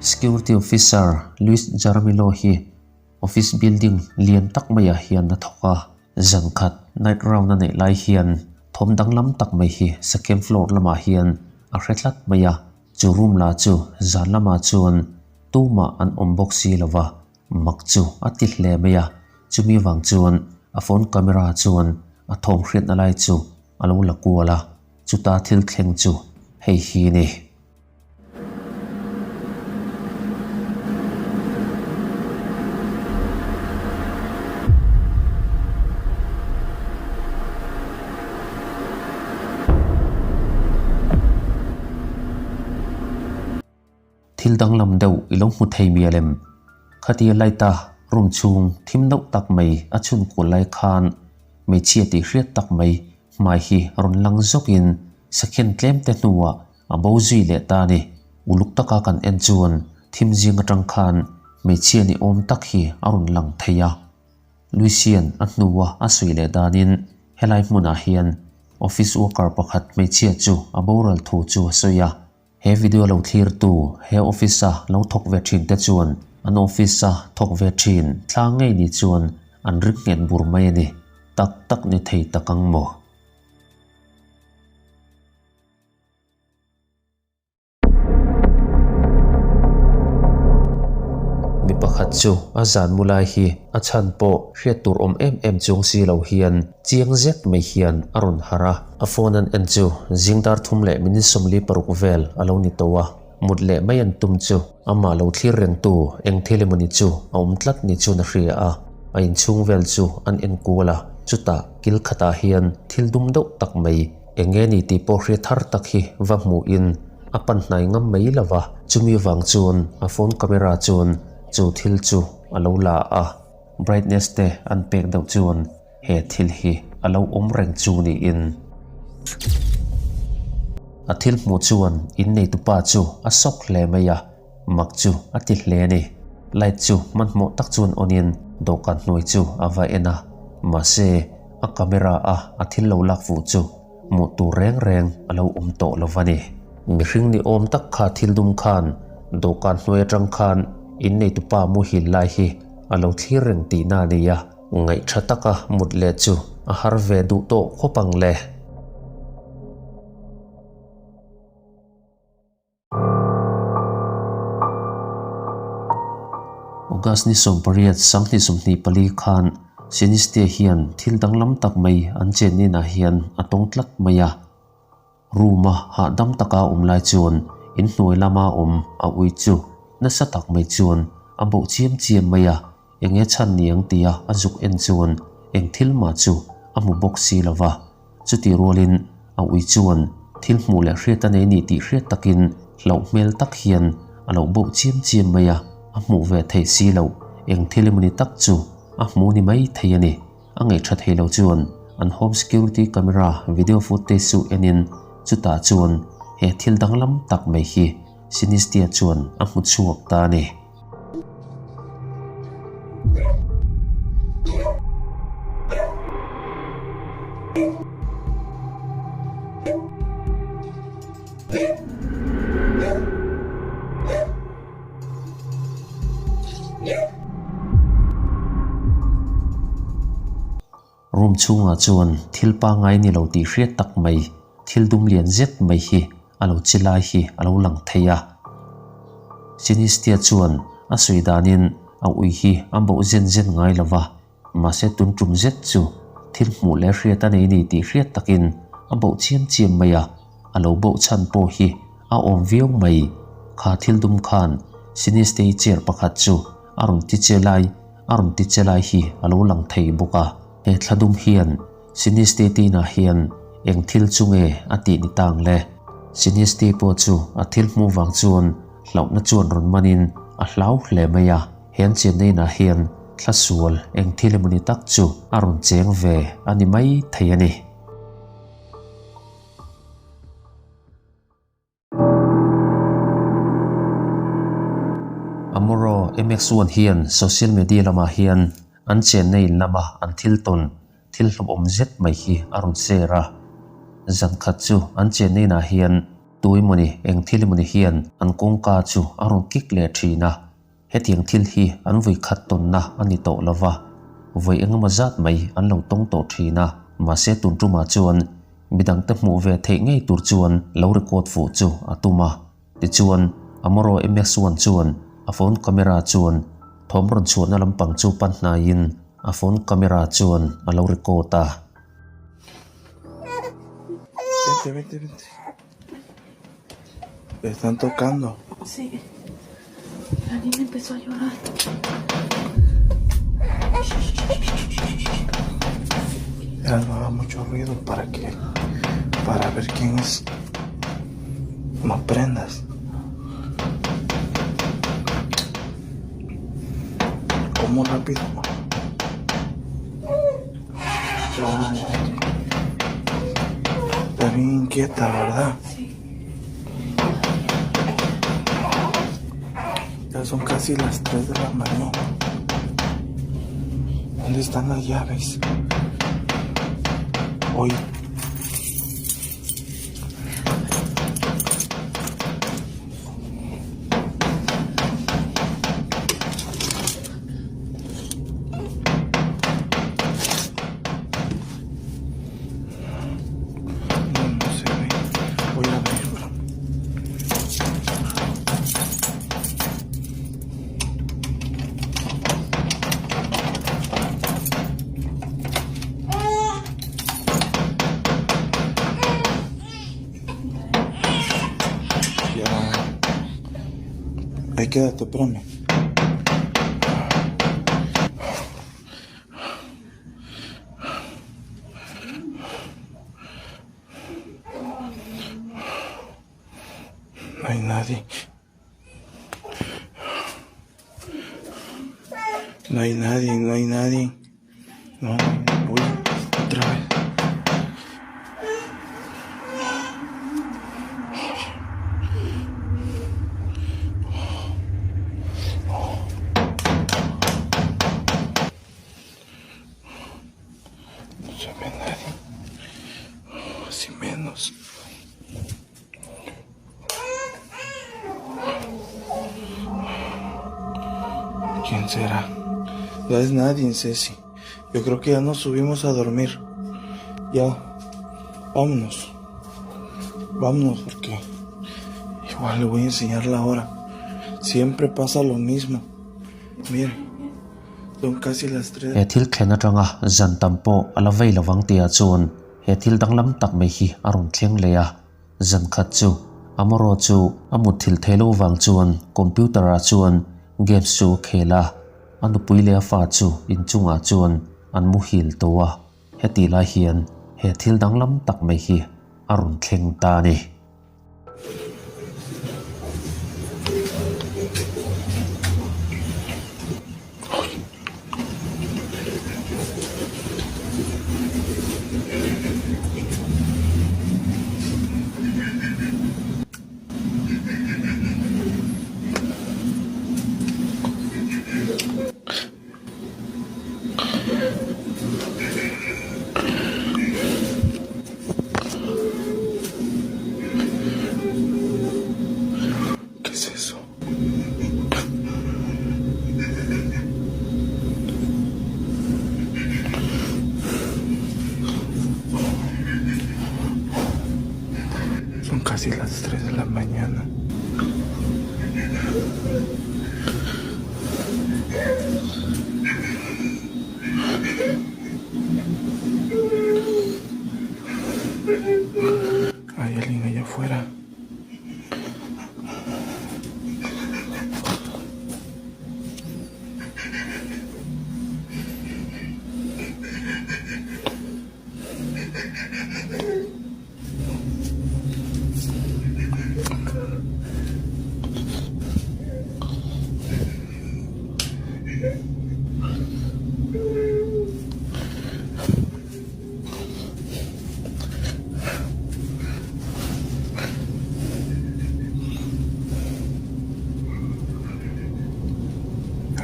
Security Officer Luis Jaramillo hi office building lian tak maiah hian a thawk a. Zan khat night round a neih lai hian thawm danglam tak mai hi second floor lamah hian a hre tlat mai a. Chu room la chu zan lamah chuan tumah an awm bawk si lo va, mak chu a ti hle mai a. Chumi vang chuan a phone camera chuan a thawm hriatna lai chu a lo la kual a, chuta thil thleng chu hei hi ni. Thil danglam deuh i lo hmu thei mial em? Khatia light a room chhung thim deuh tak mai a chhun kual lai khan hmeichhia tih hriat tak mai hmai hi rawn lang zawkin sakhen tlem te hnuah a bo zui leh ta a ni. Uluk taka kan en chuan thim zing atang khan hmeichhia ni awm tak hi a rawn lang thei a. Lucian a hnua a sawi leh danin helai hmunah hian office worker pakhat hmeichhia chu a boral thu chu a sawi a. He video lo thlirtu he office a lo thawk ve thin te chuan an office a thawk ve thin thla ngei ni chuan an ring nghet bur mai a ni. Tak tak ni thei tak ang maw? Mi pakhat chu a zan mu lai hi a chhan pawh hriat tur awm em em chung si lo hian chiang zet mai hian a rawn harh a. A phone an en chu zing dar thum leh minute 46 vel a lo ni tawh a, mut leh mai an tum chu amah lo thlir rengtu eng thil emawni chu a awm tlat ni chuan a hria a, a inchhung vel chu an en kual a, chutah kil khatah hian thil dum deuh tak mai eng nge ni tih pawh hria thar tak hi va hmuhin a pan hnai ngam mai lo va, chumi vang chuan a phone camera chuan chu thil chu a lo la a, brightness te an pek deuh chuan He thil hi a lo awm reng chu niin. A thil hmuh chuan inneitupa chu a sawk hle mai a, mak chu a ti hle a ni. Light chu hmanhmawh tak chuan on in dawhkan hnuai chu a va en a, mahse a camera a a thil lo lak fuh chu hmuh tur reng reng a lo awm tawh lo va ni. Mihring ni awm tak kha thil dum khan dawhkan hnuai atang khan inneitupa muhil lai hi a lo thlir reng tihna a ni a. Ngaih tha taka mut leh chu a har ve duh tawh khawp ang le. August ni 18 2024 khan Sinistea hian thil danglam tak mai an chenninah hian a tawng tlat mai a. Room-a hahdam taka awm lai chuan inhnuai lama awm a ui chu nasa tak mai chuan a bawh chiam chiam mai a, eng nge chhan ni ang tia a zuk en chuan eng thil mah chu a hmu bawk si lo va. Chutih rualin a ui chuan thil hmuh leh hriat a nei ni tih hriat takin hlauh hmel tak hian a lo bawh chiam chiam mai a, a hmuh ve theih si loh eng thil emawni tak chu a hmu ni mai thei a ni. A ngaihṭha thei lo chuan an home security camera video footage chu enin chutah chuan he thil danglam tak mai hi Sinistea chuan a hmu chhuak ta a ni. Room chhungah chuan thil pangngai ni lo tih hriat tak mai, thil dum lian zet mai hi a lo chi lai hi a lo lang thei a. Sinistea chuan a sawi danin a ui hi a bauh zen zen ngai lo va, mahse tun tum zet chu thil hmuh leh hriat a nei ni tih hriat takin a bauh chiam chiam mai a. A lo bauh chhan pawh hi a awm viau mai. Kha thil dum khan Sinistei chair pakhat chu a rawn ti che lai a rawn ti che lai hi a lo lang thei bawk a. He thla dum hian Sinistei tinah hian eng thil chu nge a tih ni tang le? Sinistei pawh chu a thil hmuh vang chuan hlauhna chuan rawn manin a hlau hle mai a. He an chenna inah hian thla sual eng thil emawni tak chu a rawn cheng ve a ni mai thei a ni. Amuro MX1 hian social media lamah hian an chenna in lama an thil tawn thil hlawhawm zet mai hi a rawn share a. Zan khat chu an chenna inah hian. Tu emawni, eng thil emawni hian an kawngka chu a rawn kik leh thin a. Hetiang thil hi an vawi khat tawnna a ni tawh lo va, vawi engemaw zat mai an lo tawng tawh thin a, mahse tun tumah chuan midangte hmuh ve theih ngei tur chuan lo record fuh chu a tum a. Tichuan, Amoro MX one chuan a phone camera chuan thawm rawn chhuahna lampang chu pan hnaiin a phone camera chuan a lo record a. Vente, vente, vente. Están tocando. Sí. La niña empezó a llorar. Ya no haga mucho ruido para que para ver quién es. No prendas. ¿Cómo rápido? Está bien inquieta, ¿verdad? Sí. Ya son casi las 3 de la mañana. ¿Dónde están las llaves? Hoy. No, no se ve. Voy a abrirlo. Ya. Ahí quédate, espérame. No hay nadie. No hay nadie, no hay nadie. No, voy otra vez. No se ve nadie. Así menos. ¿Quién será? No es nadie, Ceci. Yo creo que ya nos subimos a dormir. Ya. Vámonos. Vámonos porque igual le voy a enseñar la hora. Siempre pasa lo mismo. Miren. Son casi las 3. He thil thlen atanga zan tam pawh a la vei lovang tia chuan he thil danglam tak mai hi a rawn thleng leh a. Zan khat chu Amoro chu a mutthilh thei lo vang chuan computer ah chuan games chu a khel a, a nupui leh a fa chu inchungah chuan an muhil tawh a, hetih lai hian he thil danglam tak mai hi a rawn thleng ta a ni. ¿Qué es eso? Son casi las 3 de la mañana. Hay alguien allá afuera.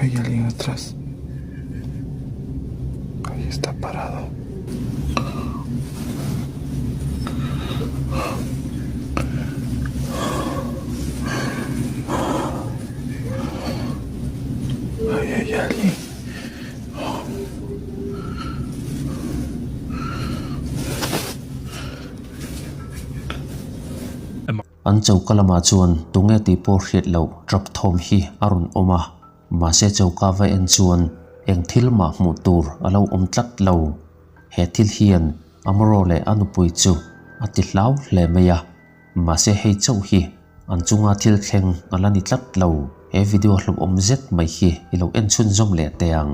Hay alguien atrás. Ahí está parado. An choka lamah chuan tunge tih pawh hriat loh tap thawm hi a rawn awm a, mahse choka va en chuan eng thil mah hmuh tur a lo awm tlat lo. He thil hian Amro leh a nupui chu a ti hlau hle mai a, mahse hei chauh hi an chunga thil thleng a la ni tlat lo. He video hlauhawm zet mai hi i lo en chhunzawm leh teh ang.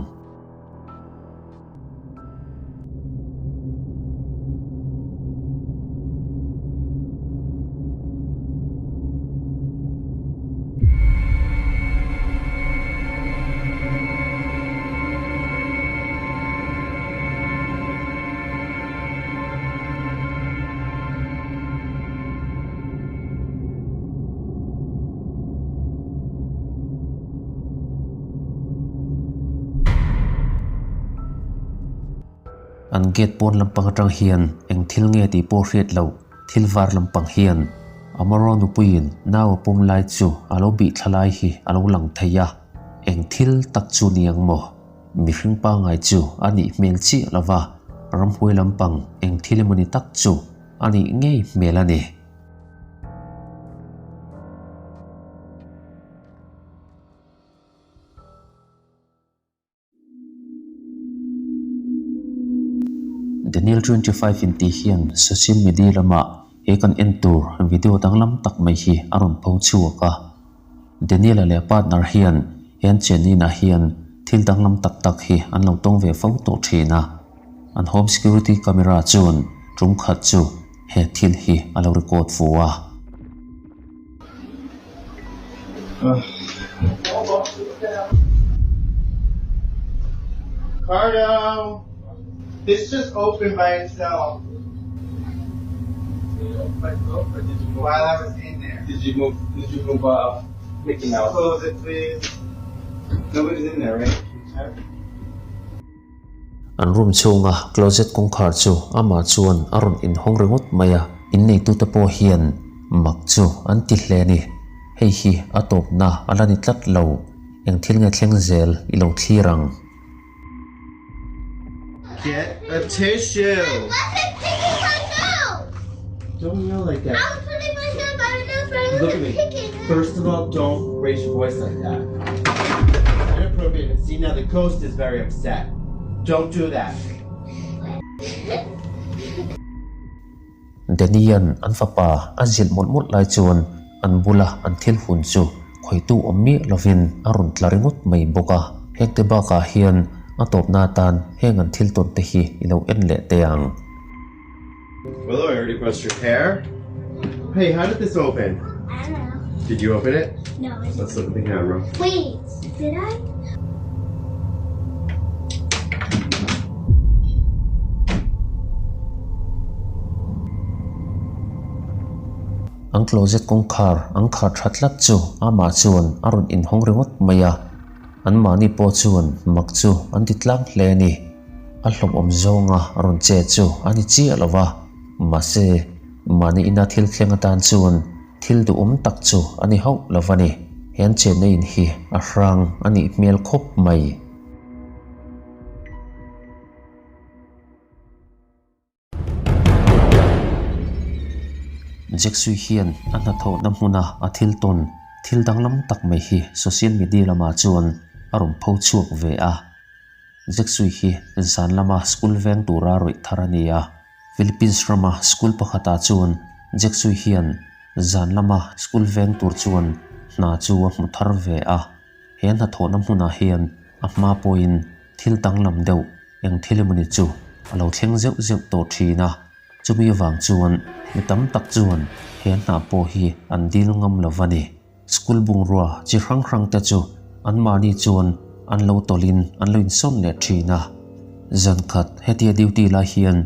An gate pawn lampang atang hian eng thil nge tih pawh hriat loh thil var lampang hian Amaro nupuiin nau a pawm lai chu a lo bih thla lai hi a lo lang thei a, eng thil tak chu ni ang maw? Mihring pangngai chu a nih hmel chiah lo va, ramhuai lampang eng thil emawni tak chu a nih ngei hmel a ni. Daniel 25 intih hian social media lamah he kan en tur video danglam tak mai hi a rawn pho chhuak a. Daniel-a leh a partner hian he an chenina hian thil danglam tak tak hi an lo tawng ve fo tawh thin a. An home security camera chuan tum khat chu he thil hi a lo record fu a. Cardo, this just opened by itself. While I was in there. Did you move? Did you move uh, Mickey Mouse? Close it, please. Nobody's in there, right? An room chhunga closet kawngkhar chu amah chuan a rawn inhawng ringawt mai a, inneitute pawh hian mak chu an ti hle a ni. Hei hi a tawpna a la ni tlat lo, eng thil nge thleng zel i lo thlir ang. Get a tissue! I wasn't picking my nose! Don't yell like that. I was putting my nose by my nose, but I Look at wasn't me. picking it. First of all, don't raise your voice like that. Inappropriate. And see now the ghost is very upset. Don't do that. Danny-a'n an fapa a zilh mawlh mawlh lai chuan an bula an thil hun chu khawitu awm miah lovin a rawn tla ringawt mai bawk a. Hengte bakah hian a tawpna atan heng an thil tawn te hi i lo en leh teh ang. Willow, I already brushed your hair. Hey, how did this open? I don't know. Did you open it? No, I didn't. Let's look at the camera. Wait, did I? An closet kawngkhar an khar tha tlat chu amah chuan a rawn inhawng ringawt mai a, anmahni pawh chuan mak chu an ti tlang hle a ni. A hlawmawm zawnga a rawn che chu a ni chiah lo va, mahse mahni ina thil thleng atan chuan thil duhawm tak chu a ni hauh lo va ni. He an chenna in hi a hrang a nih hmel khawp mai. Jacksui hian a hnathawhna hmuna a thil tawn thil danglam tak mai hi social media lamah chuan a rawn pho chhuak ve a. Jacksui hi zan lama school veng tura rawih thar a ni a. Philippines rama school pakhatah chuan Jacksui hian zan lama school veng tur chuan hna chu a hmu thar ve a. He hnathawhna hmunah hian a hma pawhin thil danglam deuh Eng thil emawni chu a lo thleng zeuh zeuh tawh thin a, chumi avang chuan mi tam tak chuan he hna pawh hi an dil ngam lo va ni. School bungrua chi hrang hrang te chu anmahni chuan an lo tawlhin an lo insawn leh thin a. Zan khat hetia duty lai hian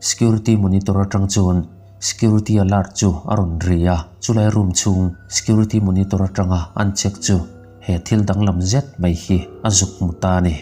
security monitor atang chuan security alert chu a rawn ri a, chulai room chhung security monitor atanga an check chu he thil danglam zet mai hi a zuk hmu ta a ni.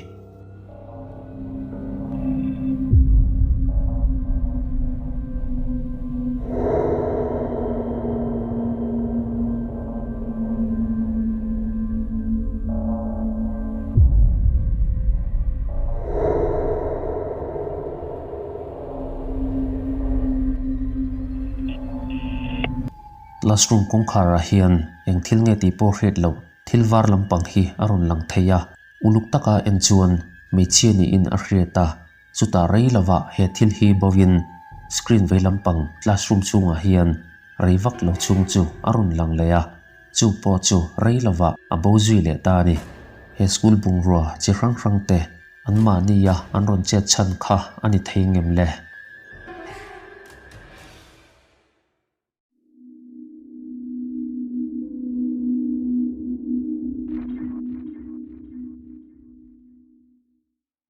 Classroom kawngkharah hian eng thil nge tih pawh hriat loh thil var lampang hi a rawn lang thei a, uluk taka en chuan hmeichhia niin a hriat a, chutah rei lovah he thil hi bovin screen vei lampang classroom chhungah hian rei vak lo chhung chu a rawn lang leh a, chu pawh chu rei lovah a bo zui leh ta a ni. He school bungrua chi hrang hrang te anmahnia an rawn chet chhan kha a ni thei ngem le?